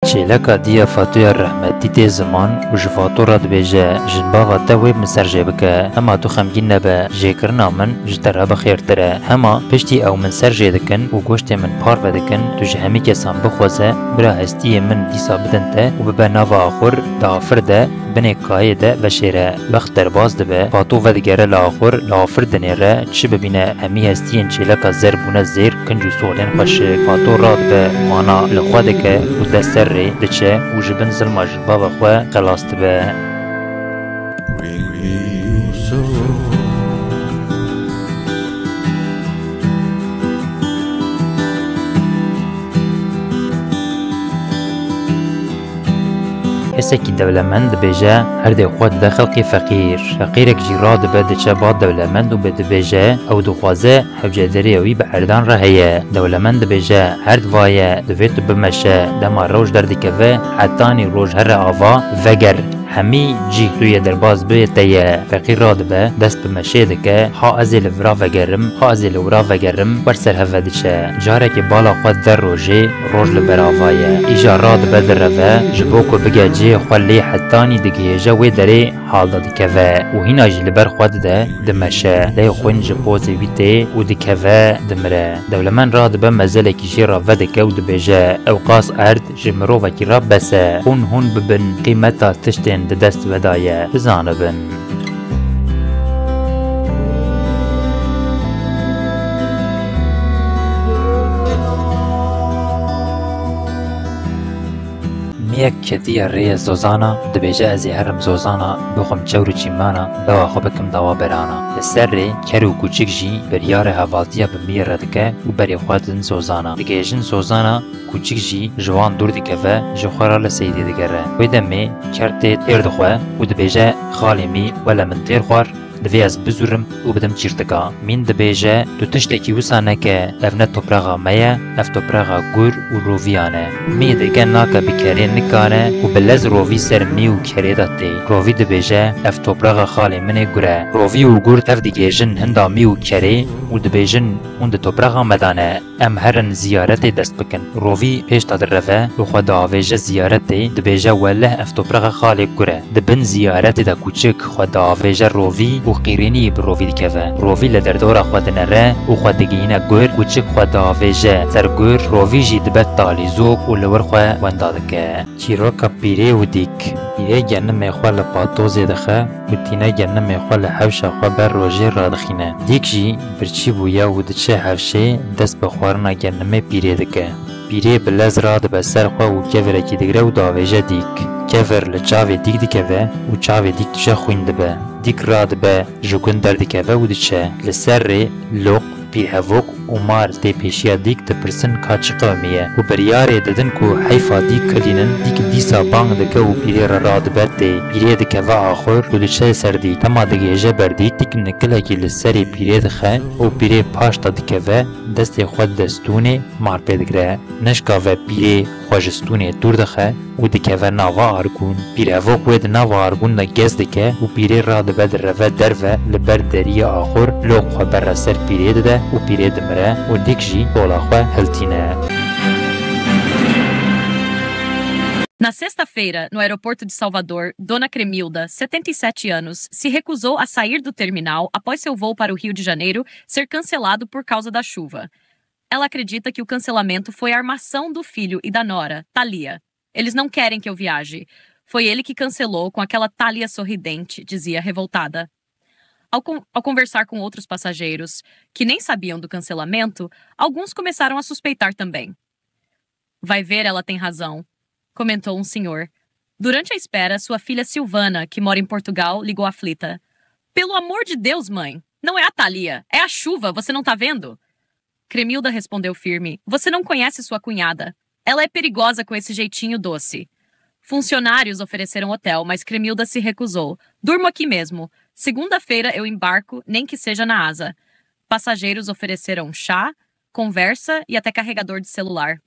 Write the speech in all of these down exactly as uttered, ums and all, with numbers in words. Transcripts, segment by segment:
Çêleka diya Fatoya rehmetî tê ziman û ji Fato re dibêje, jinbava te wê min ser jê bike. Hema tu xemgîn nebe, jêkirina min ji te re bi xêrtir e. Hema piştî ew min ser jê dikin û goştê min parve dikin, tu ji hemî kesan bixwaze, bira hestiyê min dîsa bidin te û bibe nava axur, di afir de, binê kayê de veşêre. Wext derbas dibe, Fato vedigere li axur, li afir dinêre, çi bibîne, hemî hestiyên çêleka zer bûne zêr, kinc û solên xweşik. Fato radibe, mana li xwe dike û dest ser rê diçe û ji bin zilma jinbava xwe xelas dibe. Kesekî dewlemend dibêje, erdê xwe dide xelkê feqîr. Feqîrek jî radibe diçe ba dewlemend û bi dibêje, ew dixwaze hewcedarîya wî bi erdan re heye. Dewlemend dibêje, erd va ye, divê tu bimeşe. Dema rewş derdikeve, hetanî roj here ava, veger. Hemî cî tu yê derbas bê te ye. Feqîr radibe, dest bi meşê dike, ha ez ê li vira vegerim, ha ez ê li wira vegerim, wer ser heve diçe. Carekê bala xwe der rojê, roj li ber ava ye. Îja radibe direve, ji bo ku bige cihê xwe lê hetanî digihêje wê derê, hal de dikeve û hîna jî li ber xwe dide, dimeşe. Lê xwîn ji pozê wî tê û dikeve, dimire. Dewlemend radibe mezelekî jê re vedike û dibêje, ewqas erd ji mirovekî re bes e. Hûn hûn bibin qîmeta tiştên di dest ve de ye, bizanibin. Miyek ketiye rêyê zozana, dibêje, ez ê herim zozana, bixwim çewr û çîmana, dawa xwe bikim dawa berana. Li ser rê ker û kûçik jî biryarê hevaltiya bi miyê re dike û berê xwe didin zozana. Digihêjin zozana, kûçik jî ji wan dûr dikeve, ji xwe re li seydê digere. Wê demê ker tê têr dixwe û dibêje, xalê mî, wele min têr xwar, divê ez bizûrim û bidim çîrtika. Mîn dibêje, tu tiştekî wisa neke, ev ne topraxa me ye, ev topraxa gur û roviyan e. Mî dike nake bi kerê nikane û bi lez rovî ser mî û kerê de tê. Rovî dibêje, ev topraxa xalê min ê gur e. Rovî û gur tev digihêjin hinda mî û kerê û dibêjin, hûn di topraxa me de ne. Em herin ziyaretê dest bikin. Rovî pêş de direve û xwe diavêje ziyaretê, dibêje, weleh ev topraxa xalê gur e. Di bin ziyaretê de kûçik xwe diavêje rovî û qîrêniyê bi rovî dikeve. Rovî li derdora xwe dinere û xwe digihîne gur, kûçik xwe diavêje ser gur, rovî jî dibe talîzok û li wir xwe wenda dike. Çîroka pîrê û dîk. Pîrê genimê xwe li patozê dixe û tîne genimê xwe li hewşa xwe ber rojê radixîne. Dîk jî birçî bûye û diçe hewşê dest bi xwarina genimê pîrê dike. Pîrê bi lez radibe ser xwe û kevirekî digre û davêje dîk. Kevir li çavê dîk dikeve û çavê dîk diçe xwîn dibe. Dîk radibe, ji gund derdikeve û diçe. Li ser rê loq, pîrhevok û mar tê pêşiya dîk dipirsin ka çi qewimî ye û biryarê didin ku heyfa dîk kilînin, dîk dîsa bang dike û pîrê re radibe tê. Pîrê dikeve axur û diçe ser dîk. Dema digihêje ber dîk, dîk nikilekî li serê pîrê dixe û pîrê paş de dikeve, destê xwe dide stûnê, mar pê digire. Neşkave pîrê xwe ji stûnê dûr dixe û dikeve nava argûn. Pîrhevok wê di nava argûn de gez dike û pîrê radibe direve derve li ber deriyê axur, loq xwe bere ser pîrê dide û pîrê dimire û dîk jî tola xwe hiltîne. Na sexta-feira, no aeroporto de Salvador, Dona Cremilda, setenta e sete anos, se recusou a sair do terminal após seu voo para o Rio de Janeiro ser cancelado por causa da chuva. Ela acredita que o cancelamento foi a armação do filho e da nora, Thalia. Eles não querem que eu viaje. Foi ele que cancelou com aquela Thalia sorridente, dizia revoltada. Ao, con- ao conversar com outros passageiros que nem sabiam do cancelamento, alguns começaram a suspeitar também. Vai ver, ela tem razão, comentou um senhor. Durante a espera, sua filha Silvana, que mora em Portugal, ligou aflita: Pelo amor de Deus, mãe! Não é a Thalia, é a chuva, você não tá vendo? Cremilda respondeu firme: Você não conhece sua cunhada. Ela é perigosa com esse jeitinho doce. Funcionários ofereceram hotel, mas Cremilda se recusou. Durmo aqui mesmo. Segunda-feira eu embarco, nem que seja na asa. Passageiros ofereceram chá, conversa e até carregador de celular.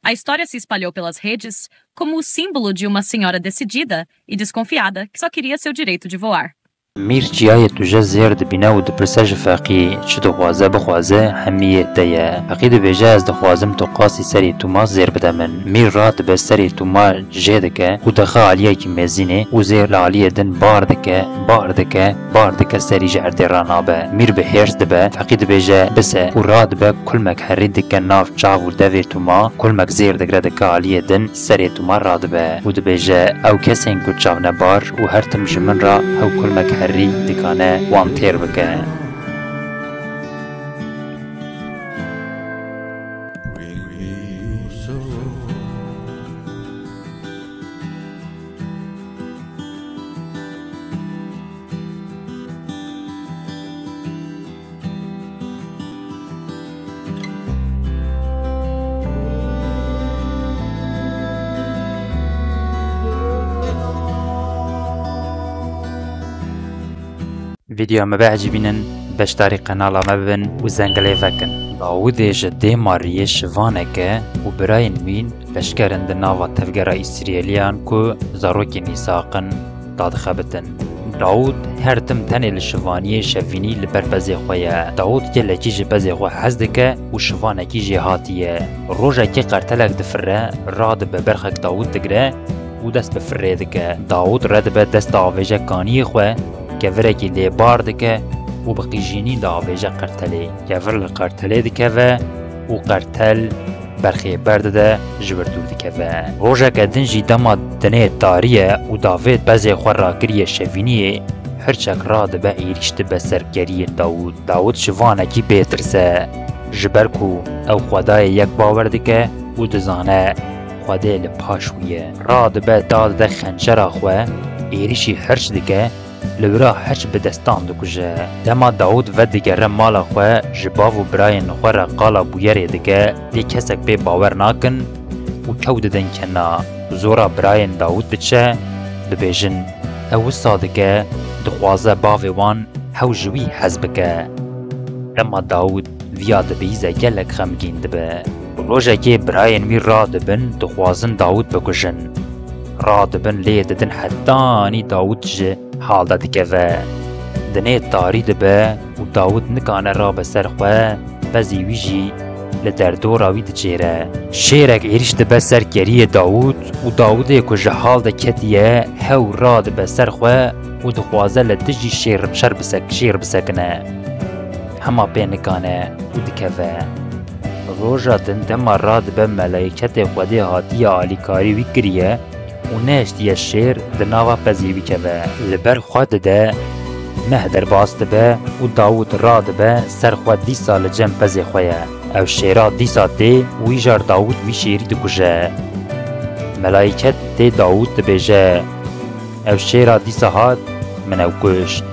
A história se espalhou pelas redes como o símbolo de uma senhora decidida e desconfiada que só queria seu direito de voar. Mîr çiyayê tuje zêr dibîne û dipirse ji Feqî, çi dixwaze bixwaze, hemî yê te ye. Feqî dibêje, ez dixwazim tu qasî serê tûma zêr bide min. Mîr radibe serê tûma jê dike û dixe aliyekî mêzînê û zêr li aliyê din bar dike, bar dike, bar dike, serî ji erdê ranabe. Mîr bi hêrs dibe, Feqî dibêje, bise û radibe kulmek herî dike nav çav û devê tûma, kulmek zêr digre dike aliyê din, serê tûma radibe û dibêje, ew kesên ku çavnebar û her tim ji min re hew kulmek herî dikane wan têr bike. Vîdyoya me biecibînin, beşdarî qenala me bibin û zengelê vekin. Dawûdê ji dêma riyê şivaneke û birayên wî leşkerin di nava tevgera Îsraîliyan ku zarokên Îsaq in dadixebitin. Dawûd her tim tenê li şivaniyê şevînî li ber pezê xwe ye. Dawûd gelekî ji pezê xwe hez dike û şivanekî jêhatî ye. Rojekê qertelek difire, radibe berxek Dawûd digre û dest bi firê dike. Dawûd redibe dest diavêje kaniyê xwe, kevirekî lê bar dike û bi qîjînî diavêje qertelê. Kevir li qertelê dikeve û qertel berxê berdide, ji wir dûr dikeve. Rojeke din jî dema dinê tarî ye û Dawîd pezê xwe rakiriye şevîniyê, hirçek radibe êrîş dibe ser keriyên Dawûd. Dawûd şivanekî bêtirs e. Ji ber ku ew Xwedayê yek bawer dike û dizane Xwedê li paş wî ye. Radibe dadide xençera xwe, êrîşî hirç dike, li wira hirç bi destan dikuje. Dema Dawûd vedigere mala xwe, ji bav û birayên xwe re qala bûyerê dike, lê kesek pê bawer nakin û kew didin kena. Zora birayên Dawûd diçe, dibêjin, ew wisa dike, dixwaze bavê wan hew ji wî hez bike. Dema Dawûd viya dibihîze gelek xemgîn dibe. Rojekê birayên wî radibin, dixwazin Dawûd bikujin. Radibin lê didin hetanî Dawûd ji hal de dikeve. Dinê tarî dibe û Dawûd nikane rabe ser xwe, pezê wî jî li derdora wî diçêre. Şêrek êrîş dibe ser keriyê Dawûd û Dawûdê ku ji hal de ketiye, hew radibe ser xwe û dixwaze li dijî şêr, şer bisek-, şêr bisekine. Hema pê nikane û dikeve. Roja din dema radibe melayîketê Xwedê hatiye alîkarî wî kiriye û nehiştiye şêr di nava pezê wî keve. Li ber xwe dide, meh derbas dibe û Dawûd radibe ser xwe dîsa li cem pezê xwe ye. Ew şêra dîsa tê û îcar Dawûd vî şêrî dikuje. Melayîket tê Dawûd dibêje, ew şêra dîsa hat, min ew kuşt.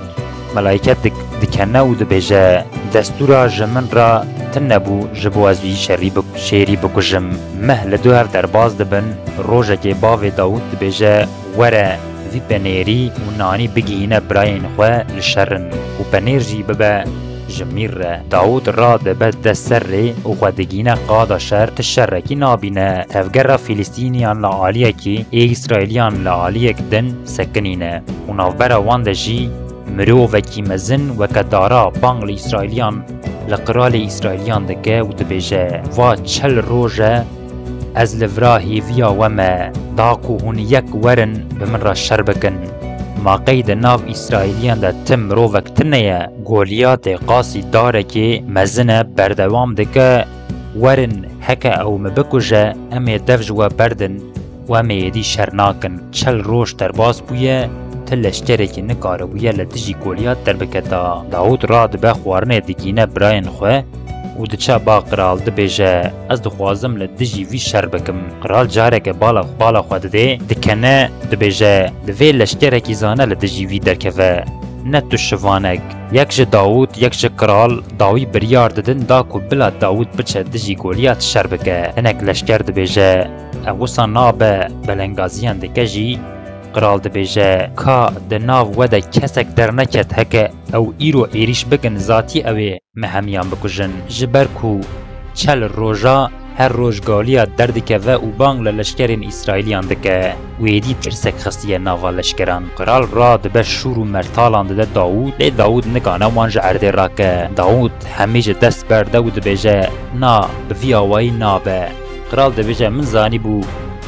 Melayîket dik-, dikene û dibêje, destûra ji min re tune bû ji bo ez wî şerî bik-, şêrî bikujim. Meh li du hev derbas dibin, rojekê bavê Dawûd dibêje, were, vî penêrî û nanî bigihîne birayên xwe li şer in û penêr jî bibe ji mîr re. Dawûd radibe dest ser rê û xwe digihîne qada şer, ti şerekî nabîne. Tevgera Filistîniyan li aliyekî ê Îsraîliyan li aliyek din sekinîne û navbera wan de jî mirovekî mezin weke dara bang li Îsraîliyan, li qiralê Îsraîliyan dike û dibêje, va çel roj e, ez li vira hêviya we me, da ku hûn yek werin bi min re şer bikin. Ma qey di nav Îsraîliyan de ti mirovek tune ye? Goliyatê qasî darekê mezin e, berdewam dike, werin, heke ew min bikuje, em ê dev ji we berdin û em ê êdî şer nakin. Çel roj derbas bûye, ti leşkerekî nikaribûye li dijî Goliyat derbiketa. Dawûd radibe xwarinê digîne birayên xwe û diçe ba qral dibêje, ez dixwazim li dijî vî şer bikim. Qral careke bala, bala xwe didê, dikene, dibêje, divê leşkerekî zane li dijî vî derkeve. Ne tu şivanek. Yek ji Dawûd, yek ji qral dawî biryar didin da ku bila Dawûd biçe dijî Goliyat şer bike. Hinek leşker dibêje, ev wisa nabe, belengaziyan dike jî. Qral dibêje, ka di nav we de kesek derneket heke ew îro êrîş bikin, zatî ew ê me hemiyan bikujin. Ji ber ku çel roja Her roj Goliyat derdikeve û bang li leşkerên Îsraîliyan dike. Wêdî tirsek xistiye nava leşkeran. Qral radibe şûr û mertalan dide Dawûd, lê Dawûd nikane wan ji erdê rake. Dawûd hemî ji dest berde û dibêje, "Na, bi vî awayî nabe." Qral dibêje, "Min zanîbû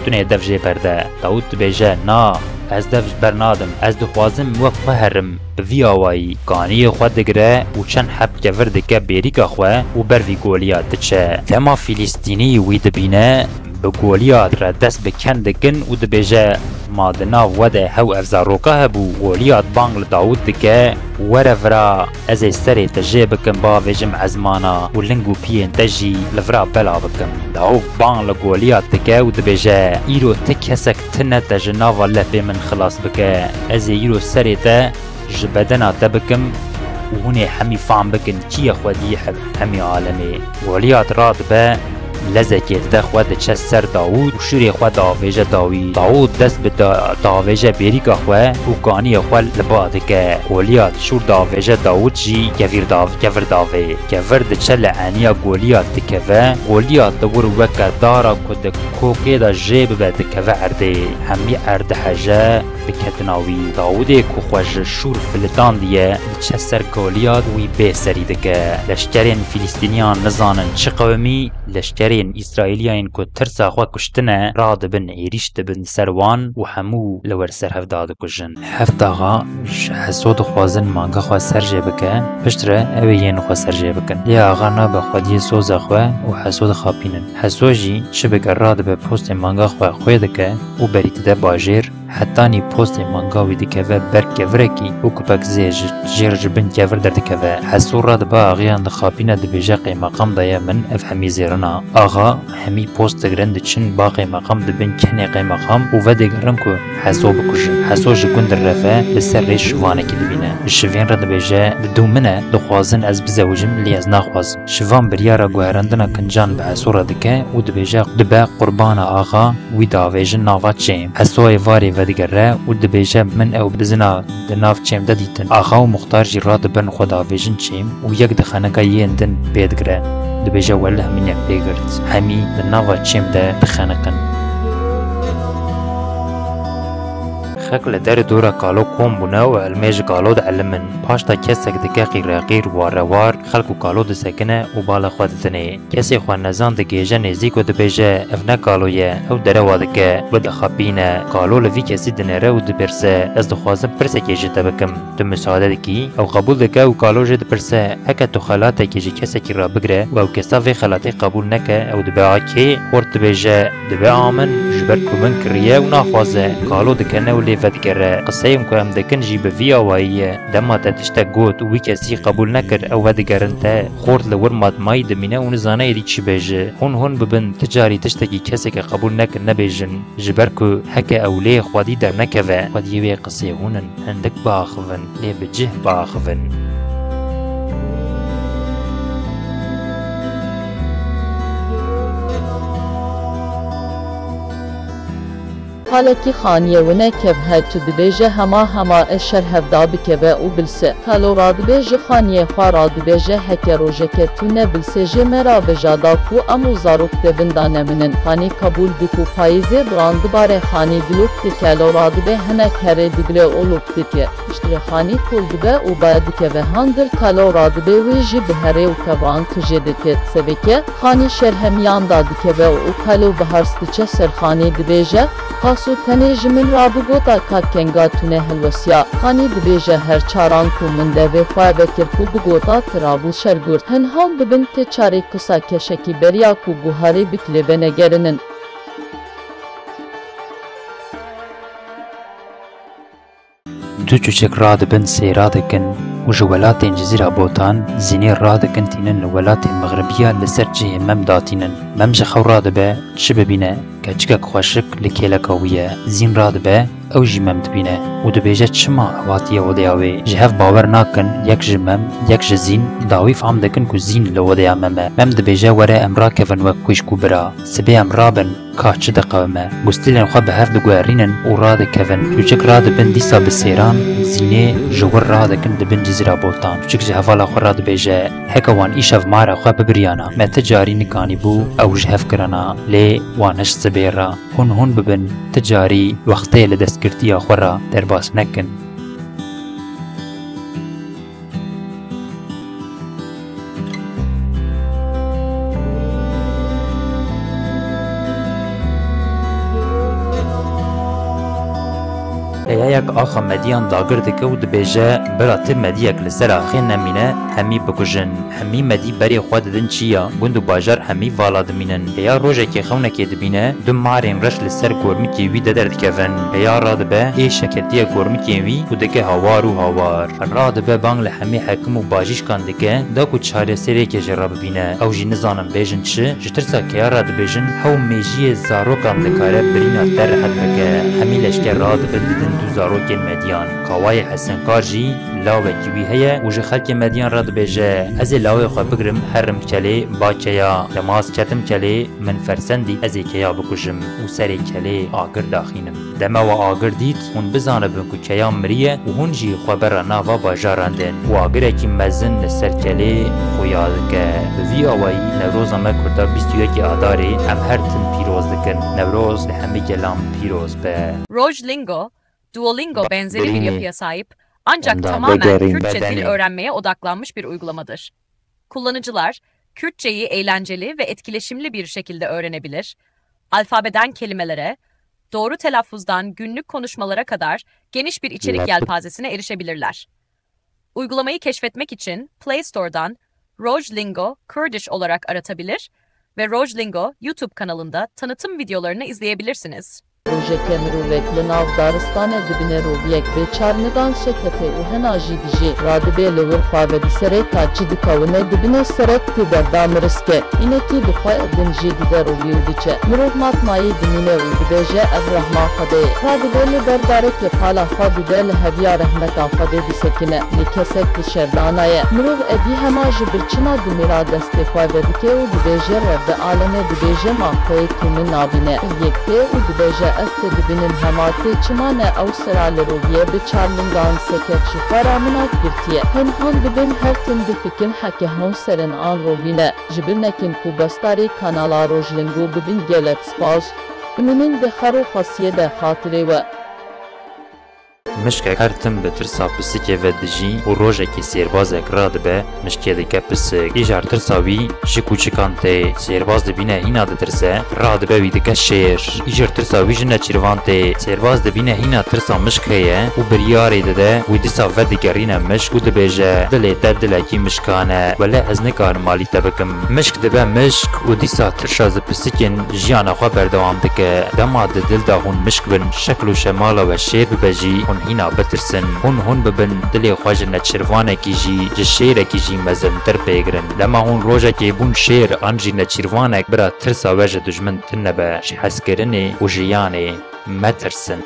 tu nê dev jê berde." Dawûd dibêje, "Na, ez dev ji ber nadim. Ez dixwazim wek xwe herim." Bi vî awayî kaniyê xwe digire û çend heb kevir dike bêrîka xwe û ber vî Goliyat diçe. Dema Filîstînî wî dibîne, bi Goliyat re dest bi ken dikin û dibêje, "Ma di nav we de hew ev zaroka hebû?" Goliyat bang li Dawûd dike, "Were vira, ez ê serê te jê bikim, bavêjim ezmana û ling û piyên te jî li vira bela bikim." Dawûd bang li Goliyat dike û dibêje, "Îro ti kesek tune te ji nava lepê min xilas bike. Ez ê îro serê te ji bedena te bikim û hûn ê hemî fam bikin kî ye xwediyê he-, hemî alemê." Goliyat radibe, lezekê dide xwe diçe ser Dawûd û şûrê xwe davêje dawî. Dawûd dest bi da-, davêje bêrîka xwe û kaniyê xwe li ba dike. Goliyat şûr davêje Dawûd jî kevîr dav-, kevir davê. Kevir diçe li eniya Goliyat dikeve. Goliyat li wir weke dara ku di kokê de jê bibe dikeve erdê. Hemî erd diheje. Bi ketina wî, Dawûdê ku xwe ji şûr filitandiye, diçe ser Goliyat, wî bê serî dike. Leşkerên Filîstîniyan nizanin çi qewimî, leşkerên Îsraîliyayên ku tirsa xwe kuştine, radibin êrîş dibin ser wan û hemû li wir serhevda dikujin. Heft axa ji Heso dixwazin manga xwe ser jê bike, piştre ew ê yên xwe ser jê bikin. Lê axa nabe xwediyê soza xwe û Heso dixapînin. Heso jî çi bike radibe postê manga xwe xwê dike û berî dide bajêr. Hetanî postê manga wî dikeve ber kevirekî û kupek zêr ji jêr ji bin kevir derdikeve. Heso radibe axiyan dixapîne, dibêje, "Qeymeqam daye min ev hemî zêrina." Axa hemî post digirin, diçin ba qeymeqam, dibin kenê qeymeqam û vedigerin ku Heso bikujin. Heso ji gund direve, li ser rê şivanekî dibîne. Li şivên re dibêje, "Bi dû min e, dixwazin ez bizewicim, lê ez naxwazim." Şivan biryara guherandina kincan bi Heso re dike û dibêje, "Dibe qurbana axa wî davêjin nava çêm." Heso êvarê vedigere û dibêje, "Min ew bizina di nav çêm de dîtin." Axa û muxtar jî radibin xwe davêjin çêm û yek dixenika yên din pê digire. Dibêje, "Weleh min yek pê girt. Hemî di nava çêm de dixeniqin." Xelk li der û dora kalo kom bûne û ilmê ji kalo dielimin. Paşta kesek dike qîreqîr, warewar xelk û kalo disekine û bala xwe didinê. Kesê xwe nezan digihêje nêzîk û dibêje, "Ev ne kalo ye, ew derewa dike." Bidixapîne. Kalo li vî kesî dinêre û dipirse, "Ez dixwazim pirsekê ji te bikim. Tu misade dikî?" Ew qebûl dike û kalo jê dipirse, "Heke tu xelatekê ji kesekî re bigire û ew kesa vê xelatê qebûl neke, ew dibe a kê?" Xort dibêje, "Dibe a min, ji ber ku min kiriye û naxwaze." Kalo dikene û lê vedigere. Qiseyên ku em dikin jî bi vî awayî ye. Dema te tiştek got û wî kesî qebûl nekir, ew vedigerin te. Xort li wir matmayî dimîne û nizane êdî çi bêje. Hûn hûn bibin, ti carî tiştekî keseke qebûl nekir nebêjin. Ji ber ku heke ew lê xwedî dernekeve, xwediyê wê qisê hûn in. Hindik biaxivin, lê bi cih biaxivin. Xalekî xaniyê wine kev he tu dibêje hema hema e şer hevda bikeve û bilse. Kalo radibe ji xaniyê xwe radibêje heke rojeke tune bilse jê me ra veja da ku em û zarok devin da neminin. Xanî qebûl bik û payîzê biran dibare xanî dilok dike lo radibe hinek herê digre û lok dike. Piştre xanî kol dibe û baya dikeve handir kalo radibe wê jî bi herê û kevran tijê dike. Seveke xanî şer hemiyan da dikeve û kalo bi hers diçe ser xanî dibêje, "Qaso tenê ji min ra bigota ka kenga tune helwesiya." Xanî dibêje, "Her çaran ku min devê xwe vekir ku bigota ti ra bû şergurt. Hin hawn bibin tê çarê kisa keşekî beriya ku guharê bik lê venegerinin." Du çûçek radibin seyra dikin û ji welatên Cizîra Botan zînê radikin tînin li welatê mexribiya li ser cihê Mem datînin. Mem ji xew radibe çi bibîne, keçikek xweşik li kêleka wî ye. Zîn radibe Ew jî Mem dibîne û dibêje, çima ew hatiye odeya wê? Ji hev bawer nakin, yek ji Mem, yek ji Zîn, dawî fam dikin ku Zîn li odeya Mem e. Mem dibêje, were em rakevin wek xwişk û bira. Sibê em rabin, ka çi diqewime. Gustîlên xwe bi hev diguherînin û radikevin. Çûçik radibin dîsa bi sêran, Zînê ji wir radikin dibin Cizîra Botan. Çûçik ji hevala xwe radibêje, heke wan îşev mara xwe bibiriyana, me ti carî nikanîbû ew ji hev kirana, lê wan hişt sibê re. Hûn hûn bibin, ti carî wextê li destgirtiya xwe re derbas nekin. Heyayek axa Mediyan dagir dike û dibêje, bira ti Mediyek li ser axê nemîne, hemî bikujin. Hemî Medî berê xwe didin çiya, gund û bajar hemî vala dimînin. Heya rojekê xewnekê dibîne, du marên reş li ser gormikê wî de derdikevin. Heya radibe, ê şeketiye gormikên wî û dike hawar û hawar. Radibe bang li hemî hekim û bajîşkan dike, da ku çareserêkê jê re bibîne. Ew jî nizanin bêjin çi, ji tirsa keya re dibêjin, hew mêjiyê zarokan dikare birîna te rehet bike. Hemî leşker radibin didin du zarokên Mediyan. Kawayê Hesinkar jî lawekî wî heye û ji xelkê Mediyan re dibêje, ez ê lawê xwe bigrim herim kelê ba keya. Dema ez ketim kelê, min fersendî ez ê keya bikujim û serê kelê agir daxînim. Dema we agir dît, hûn bizanibin ku keya miriye û hûn jî xwe bera nava bajaran din û agirekî mezin li ser kelê xuya dike. Bi vî awayî Newroza me Kurda bîst û yekê Adarê em her tim pîroz dikin. Newroz li hemî gelan pîroz be. Roj Lingo, Duolingo benzeri bir yapıya sahip, ancak tamamen Kürtçe dil öğrenmeye odaklanmış bir uygulamadır. Kullanıcılar, Kürtçeyi eğlenceli ve etkileşimli bir şekilde öğrenebilir. Alfabeden kelimelere, doğru telaffuzdan günlük konuşmalara kadar geniş bir içerik yelpazesine erişebilirler. Uygulamayı keşfetmek için Play Store'dan Roj Lingo Kurdish olarak aratabilir ve Roj Lingo YouTube kanalında tanıtım videolarını izleyebilirsiniz. Rojeke mirovek li nav daristanê dibine roviyek bê çarnigan şekete û hena jî dijê. Radibê li wir xwe vedî serê ka çi dikewime dibine serek tê derda miriske. Înekî dixwe din jê dide rovî û diçe. Mirov matmayî dimîne û dibêje, ev rehma Xwedê ye. Radibê li ber darekê pala xwe dide li heviya rehmeta Xwedê disekine. Lê kesek di şerdana ye. Mirov evî hema ji birçima dimîra destê xwe vedike û dibêje, Rebbe alemê dibêje, ma xweyê tu min nabîne. Yek tê û dibêje, ez te dibînim, hema tê çima ne ew sera li roviye bi çar lingan sekek ji xwe ra minak girtiye. Hin han dibin her tim difikin heke hon serin an rovîne. Ji bir nekin ku bestarê kanala Rojlingo bibin, gelek spas. Minin di xer û xwesiyê de xatirê we. Mişkek her tim bi tirsa pisikê ve dijî û rojekê sêrbazek radibe, mişkê dike pisik. Îcar tirsa wî ji kûçikan tê. Sêrbaz dibîne hîna ditirse, radibe wî dike şêr. Îcar tirsa wî ji neçîrvan tê. Sêrbaz dibîne hîna tirsa mişk heye û biryarê dide, wî dîsa vedigerîne mişk û dibêje, dilê te dilekî mişkan e. Wele ez nikarim alî te bikim. Mişk dibe mişk û dîsa tirsa ji pisikên jiyana xwe berdewam dike. Dema di dil de hûn mişk bin, şekl û şemala we şêr bibe jî, hûn hîna bitirsin. Hûn hûn bibin, dilê xwe ji neçirvanekî jî, ji şêrekî jî mezintir pê girin. Dema hûn rojekê bûn şêr an jî neçirvanek, bira tirsa we ji dijmin tune be, ji hezkirinê û jiyanê metirsin.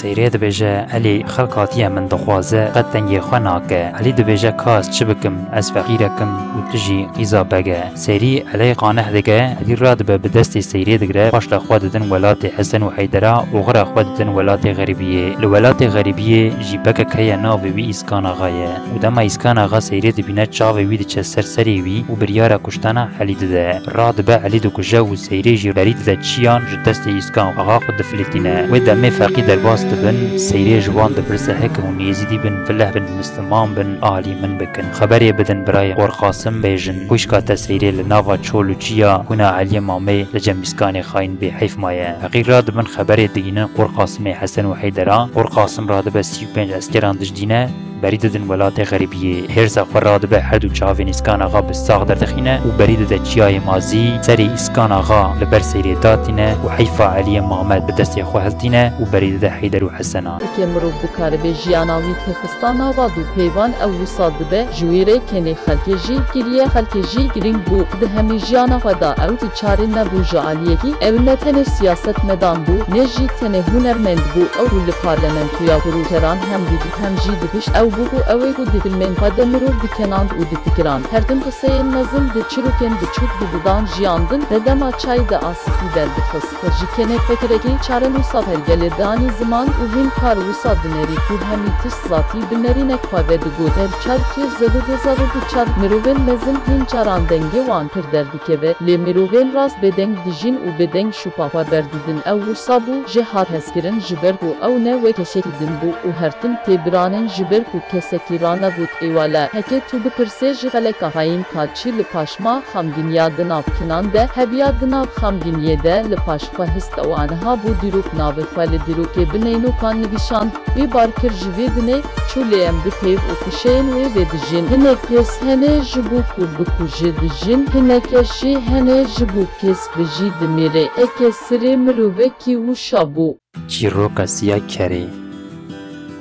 Seyrê dibêje, Elî, xelk hatiye min dixwaze, qet dengê xwe nake. Elî dibêje, Ka ez çi bikim? Ez feqîrek im û tu jî qîza beg e. Seyrî Eleyê qaneh dike, Elî radibe bi destê Seyrê digire, paşla xwe didin welatê Hesen û Heydera, oxira xwe didin welatê xerîbiyê. Li welatê xerîbiyê jî bekek heye navê wî Îskan Axa ye. Û dema Îskan Axa Seyrê dibîne, çavê wî diçe ser serê wî û biryara kuştana Elî dide. Radibe Elî dikuje û Seyrê jî berî dide çiyan, ji destê Îskan Axa xwe difilîtîne. Wê demê feqî derbas dibin, Seyrê ji wan dipirse, Heke hûn Êzîdî bin, fileh bin, Misliman bin, alî min bikin. Xeberê bidin birayê Qorqasim, bêjin, Xwişka te Seyrê li nava çol û çiya kuna Eliyê Mamê li cem Îskanê xayîn bêheyf maye. Feqî radibin, xeberê digînin Qorqasimê Hesen û Heydera. Qorqasim radibe sî û pênc eskeran dijdîne, Berî didin welatê xerîbiyê. Hêrsa xwe radibe, her du çavên Îskan Axa bi sax derdixîne û berî dide çiyayê Mazî, serê Îskan Axa li ber seyrê datîne û heyfa Eliyê Mamed bi destê xwe hiltîne û berî dide Heyder û Hesena. Heke mirov bikaribe jiyana wî têxista nava du peyvan, ew wisa dibe ji wî rê kenê xelkê jî giriye. Xelkê jî girîng bû. Di hemî jiyana xwe de ew diçare nebû ji aliyekî. Ew ne tenê siyasetmedan bû, ne jî tenê hunermend bû. Ew li parlamentoya grûteran hem dî hem jî dibihişt. Ew bû ku ew ê ku di filmên xwe de mirov dikenand û difikirand. Her tim qiseyên mezin di çirokên biçûk dididan jiyandin. Te dema çay di asitî derdixist, ji kenê fekirekî çare wisa pergelê danî ziman û hîn kar wisa dinerî ku hemî tişt zatî bi nerînek xwe vedigot. Her çar kês zerû dê zerû bi çar mirovên mezin hîn caran dengê wan pir derdikeve, lê mirovên rast bêdeng dijîn û bêdeng şûpa xwe berdidin. Ew wisa bû, jê hat hezkirin, ji ber ku ew ne wek kesekî din bû û her tim tê biranên, ji ber ku kesekî ranegot êwale. Heke tu bipirsê ji feleka xayîn ka çi li paşma xemginiya di nav kinan de hebiya, di nav xemginiyê de li paş xwe hist, ew aniha bû dîrok, navê xwe li dîrokê bi neynokan nivîşand. Wî bar kir ji vê dinê, çû lê em bi peyv û kuşeyên wê ve dijîn. Hinek kes hene ji bo ku bikuje dijîn, hinek kes jî hene ji bo kes bijî dimîre. Eke sirê mirovekî wisa bû. Çîroka siya kerê.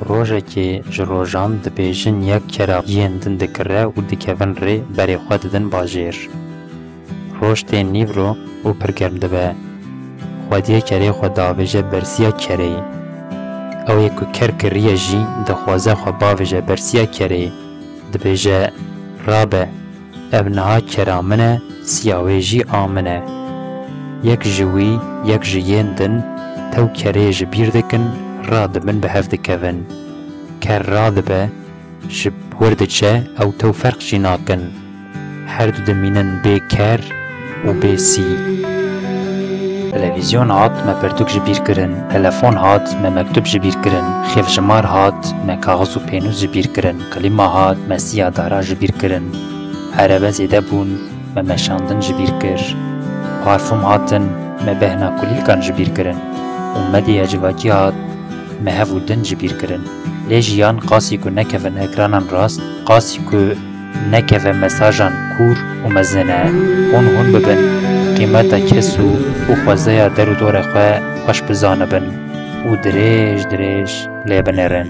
Rojekê ji rojan dibêjin yek kera yên din dikire û dikevin rê, berê xwe didin bajêr. Roj tê nîvro û pir germ dibe. Xwediyê kerê xwe davêje bersiya kerê. Ew ê ku ker kiriye jî dixwaze xwe bavêje bersiya kerê. Dibêje, rabe, ev niha kera min e, siya wê jî a min e. Yek ji wî, yek ji yên din tew kerê ji bîr dikin, radibin bi hev dikevin. Ker radibe, ji wir diçe, ew tew ferq jî nakin. Her du dimînin bê ker û bê sî. Televîzyon hat, me pirtûk ji bîr kirin. Telefon hat, me mektûb ji bîr kirin. Xêvjimar hat, me kaxiz û pênûs ji bîr kirin. Klîma hat, me siya dara ji bîr kirin. Erebe zêde bûn, me meşandin ji bîr kir. Parfûm hatin, me behna kulîlkan ji bîr kirin. Û medyaya civakî hat, me hev û din ji bîr kirin. Lê jiyan qasî ku nekevin ekranan rast, qasî ku nekeve mesajan kûr û mezin e. Hûn hûn bibin, qîmeta kes û, û xwezeya der û dorê xwe xweş bizanibin û dirêj dirêj lê binêrin.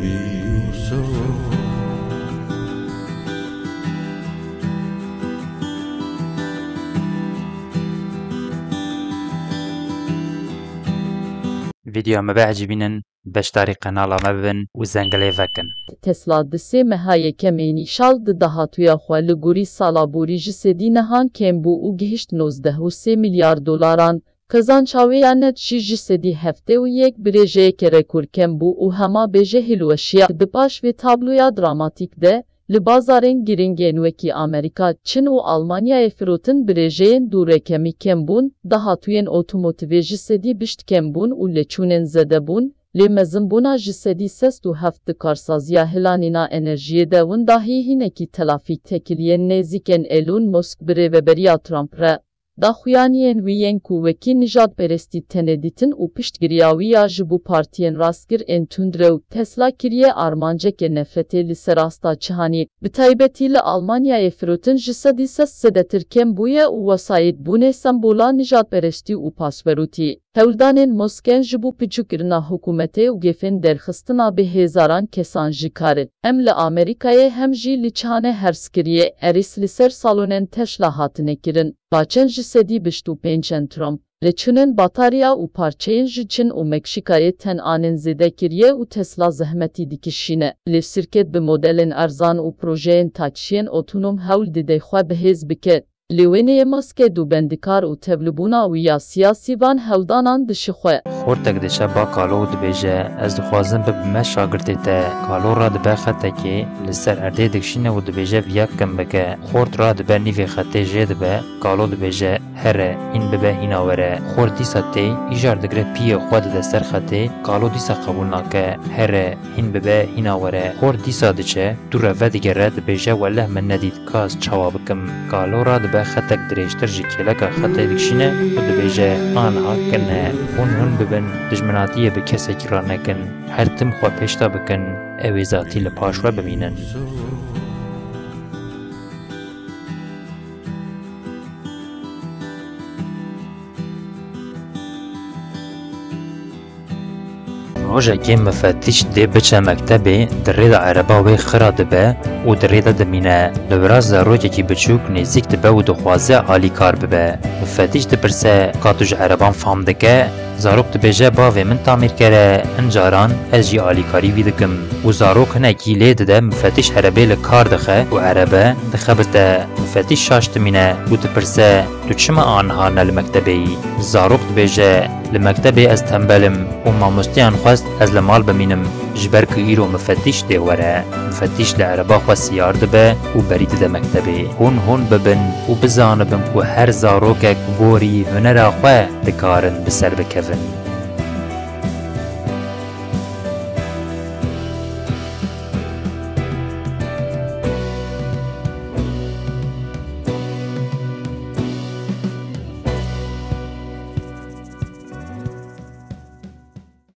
Vîdyoya me biecibînin, beşdarî qenala me bibin û zengelê vekin. Tesla di sê meha yekemên îşal di dahatuya xwe li gorî sala borî ji sedî nehan kêm bû û gihişt nozdeh û sê milyar dolaran. Qezanca wê ya net jî ji sedî heftê û yek bi rêjeyeke rekor kêm bû û hema bêje hilweşiya. Di paş vê tabloya dramatîk de, li bazarên girîngên wekî Amerîka, Çin û Almanyayê firotin bi rêjeyên dû rekemî kêm bûn, dahatûyên otomotivê ji sedî bîst kêm bûn û lêçûnên zêde bûn, lê mezinbûna ji sedî sêst û heft di karsaziya hilanîna enerjiyê de winda hî hinekî telafî têkiliyên nêzîkên Elon Musk bi rêveberiya Trump re. Daxuyaniyên wî yên ku wekî nijadperestî têne dîtin û piştgiriya wî ya ji bo partiyên rastgir ên tundrew Tesla kiriye armanceke nefretê li ser asta cihanî, bi taybetî li Almanyayê firotin ji sedî sêst zêdetir kêm bûye û wesayîtbûnê sembola nijadperestî û paswerûtî. Hewldanên Musk ên ji bo piçûkirina hikûmetê û gefên derxistina bi hêzaran kesan ji kar in. Em li Amerîkayê hem jî li cîhanê herz kiriye, êrîs li ser salonên Tesla hatine kirin. Baçên ji sedî bîst û pênc ên Trump, lêçûnên batarya û parçeyên ji Çin û Meksîkayê tên anên zêde kiriye û Tesla zehmetî dikişîne. Lê şîrket bi modelên erzan û projeyên taksiyên otonom hewl dide xwe bihêz bike. Lê wêneyê Muskê dûbendikar û tevlibûna wî ya siyasî van hewldanan dişixwe. Xortek diçe ba kalo û dibêje, ez dixwazim bibime şagirtê te. Kalo radibe xetekê li ser erdê dikişîne û dibêje, viya kim bike. Xort radibe nîvê xetê jê dibe. Kalo dibêje, here, hîn bibe hîna were. Xort dîsa tê, îcar digre piyê xwe dide ser xetê. Kalo dîsa qebûl nake. Here, hîn bibe hîna were. Xort dîsa diçe, dû re vedigere, dibêje, weleh min nedît, ka ez çawa bikim? Kalo radibe xetek dirêjtir ji kêleka xetê dikişîne û dibêje, aniha kin e, hûn hûn bibin. bin, dijminatiyê bi kesekî re nekin. Her tim xwe pêşta bikin, ew ê zatî li paş we bimînin. Rojekê mifetîş dê biçe mektebê, di rê de ereba wê xira dibe û di rê de dimîne. Li wira zarokekî biçûk nêzîk dibe û dixwaze alîkar bibe. Mifetîş dipirse, ka tu ji ereban fam dike? Zarok dibêje, bavê min tamîrker e, hin caran ez jî alîkarî wî dikim. Û zarok hinekî lê dide, mifetîş erebê li kar dixe û erebe dixebite. Mifetîş şaş dimîne û dipirse, tu çima aniha ne li mektebê yî? Zarok dibêje, li mektebê ez tembel im û mamosteyan xwest ez li mal bimînim, ji ber ku îro mifetîş dê were. Mifetîş li ereba xwe siyar dibe û berî dide mektebê. Hûn hûn bibin û bizanibin ku her zarokek gorî hunera xwe dikarin bi ser bikevin.